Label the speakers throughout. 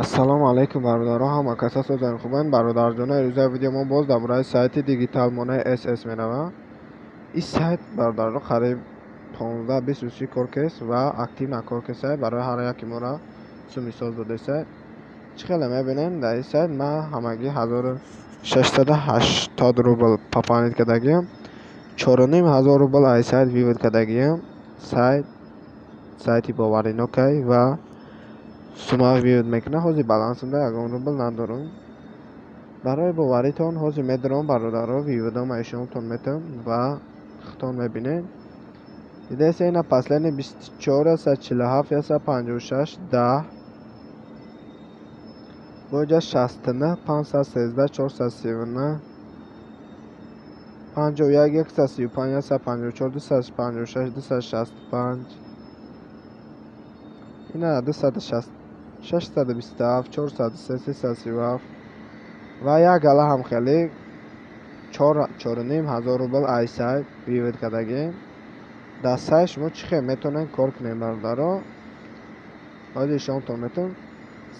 Speaker 1: Ассалому алайкум бародарон, ҳама каса созани хубанд. Бародарҷоно, ирӯза видео мо боз дар бораи сайти Digital Money SS меравад. Ин сайт бародарон қариб 15-20 рӯзи кор кест ва активно кор кеста, барои ҳар яке моро суми соз додеста. Чӣ хеле мебинем, дар ин сайт ман ҳамагӣ 1680 рубл пополнить кардагиам, 4500 рубл аз сайт вывод кардагиам. Сайт сайти боваринокай ва сума вывод мекунад. Ҳозир балансамда ягон рубл надорам. Барои боваритон ҳозир медорам бародаро, выводома ишонтон метавам ва худтон мебинед. Дидаест, ина последний 24 147 156 10 боҷа 69 513 439 51 135 154 256 265 ина 260 627 403 337 ва як гала ҳам хеле 4500 рубл ай сайт вывод кардагем. Дар сайт шумо чӣ хел метавонед кор кунед бародаро? Ҳозир ишонтон метавон.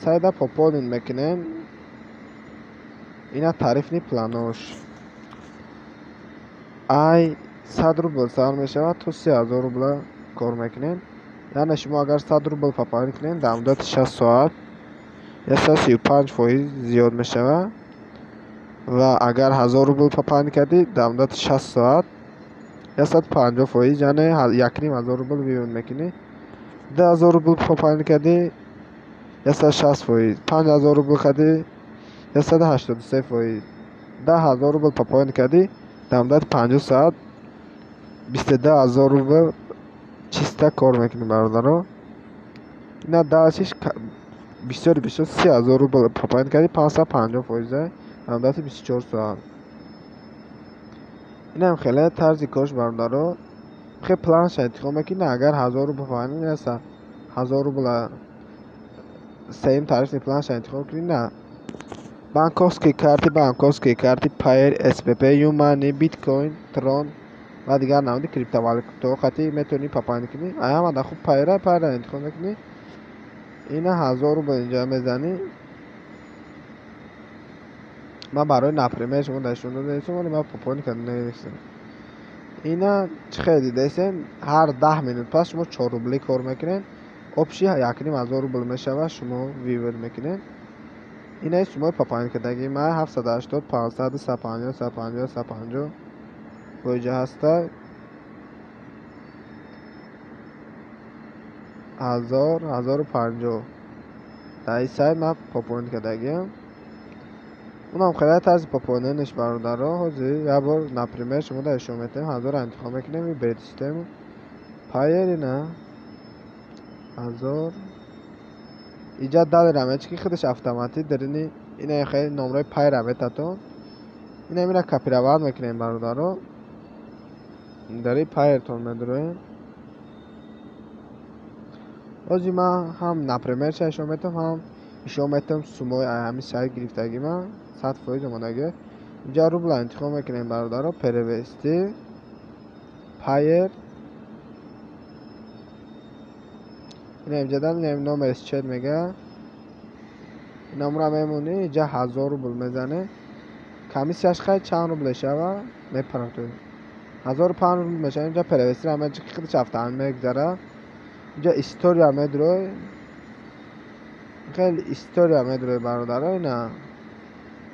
Speaker 1: Сайта пополнить мекунем. Ина тарифный планош. Ай 100 рубл сар мешавад то 3000 рубла кор мекунем. Яъне шумо агар 100 рубл пополнить кунед, дар муддати 6 соат 135% зиёд мешавад ва агар 1000 рубл пополнить кардӣ, дар муддати 6 соат 150%, яъне 1500 рубл вывод мекунӣ. 2000 рубл пополнить кардӣ, 160%, 5000 рубл кардӣ, 183%, 10000 рубл пополнить кардӣ, дар муддати 50 соат 22000 рубл чиста кор мекунӣ бародаро. Ина дальшиш бисёри бисёр 30000 рубл пополнить кардӣ, 550% дар муддати 24 соат. Инам хеле тарзи корш бародаро. Хе планша интихоб мекунӣ, агар 1000 рубл пополнить неста, 1000 рубл сеюм тарифный планша интихоб кунӣ, на. Банковские карты, банковские карты, Payeer, SPP, Юмани, Биткоин, Трон ва дигар намуди криптовалютаҳо қатъи метавонӣ пополнить кунӣ. Ай ҳамада хуб Payeer, Payeer интихоб мекунӣ. Ина 1000 рубл инҷа мезанӣ. Ман барои например шумо нишон додаистам, вале ман пополнить карда нестам. Ина чӣ хел дидаистем, ҳар 10 минут пас шумо 4 рубли кор мекунед. Общий 1500 рубл мешавад, шумо вывод мекунед. Ина суммаи пополнить кардагии ман 780, 500, 150, 150, 150 боиҷа ҳаста. 1000, 1050. Дар ин сайт ман пополнить кардагиам. Унам хеле тарзи пополнениш бародаро. Ҳозир як бор например шумо дар ишон метавем, 1000 интихоб мекунем, выберет систему. Payeer ина 1000. Иҷа далера мечи ки худаш автоматик дарини ина хеле номраи Payeer метатон. Ина мира копировать мекунем бародаро. Дари Payeer-тон медуроем. Ҳозир ман ҳам например ша ишон метавам, ҳам ишон метавам суммаи ҳамин сайт гирифтагӣ ман 100% омодагӣ. Инҷа рубла интихоб мекунем бародаро, перевести Payeer. Ина инҷа дан номер счет мега. Номра мемонӣ, инҷа 1000 рубл мезане. Комиссияш хай чанд рубл мешава? Мепарам ту. 1005 рубл мешава. Инҷа перевести ҳама чӣ худаш автомат мегзара. Инҷа история медрой. Хеле история медрой бародаро, ина.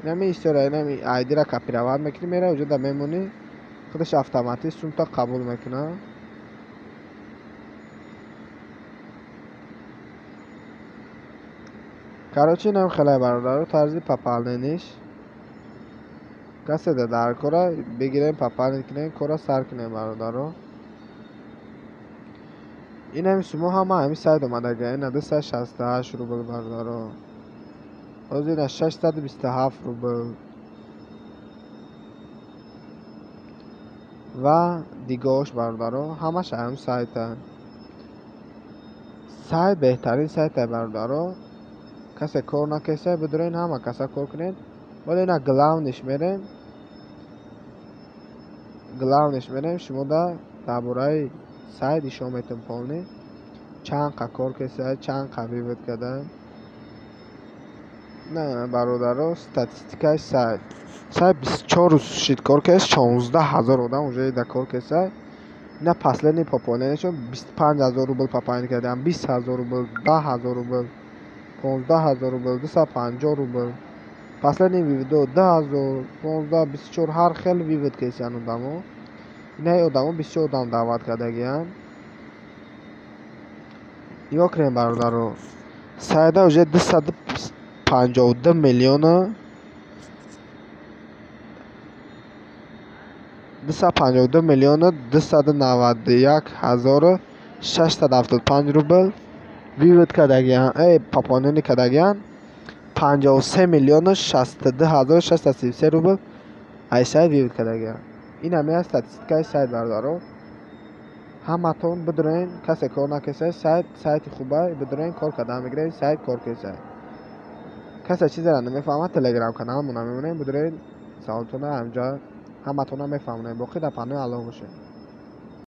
Speaker 1: Инами история, инами ID-ра копировать мекунӣ, мера инҷа да мемонӣ. Худаш автоматик сумта қабул мекунад. Короче, инам хеле бародаро тарзи пополнениш. Касе дар кора бигирем, пополнить кунем, кора сар кунем бародаро. Инами сумма ҳама ҳамин сайт омадага. Ина 268 рубл бародаро. Ҳозир ина 627 рубл. Ва дигош бародаро, ҳамаш ҳамин сайта. Сайт беҳтарин сайта бародаро. Касе кор накеса, бидурен ҳама каса кор кунед. Вале ина главниш мерем. Главниш мерем, шумо дар бораи сайт ишон метавон полный. Чанд қа кор кеса, чанд қа вывод карда. Бародаро, статистикаи сайт. Сайт 24 рӯз шид кор кест, 16 000 одам уже да кор кесай. Ина последний пополнениешон 25 000 рубл пополнение кардам, 20 000 рубл, 10 000 рубл, 15 000 рубл, 250 рубл. Последний выводо 2000, 15, 24, ҳар хел вывод кесиян одамо. Инаи одамо бисёр одам даъват кардагиянд. Нигоҳ кунем, бародаро, сайда уже 252 миллиону 252 291 675 рубл вывод кардагиянд, пополнение кардагиянд, 53 062 633 рубл ай сайт вывод кардагиянд. Ин ҳамеа статистикаи сайт, бародаро. Ҳаматон бидурен, касе кор накесай, сайт сайти хубай, бидурен, кор кардан мегирем, сайт кор кесай. Касе чизеро намефаҳмад, Телеграм каналмона мемонем, бидурен, саволтона ҳамҷа ҳаматона мефаҳмонем. Боқӣ дар паноҳи Аллоҳ бошед.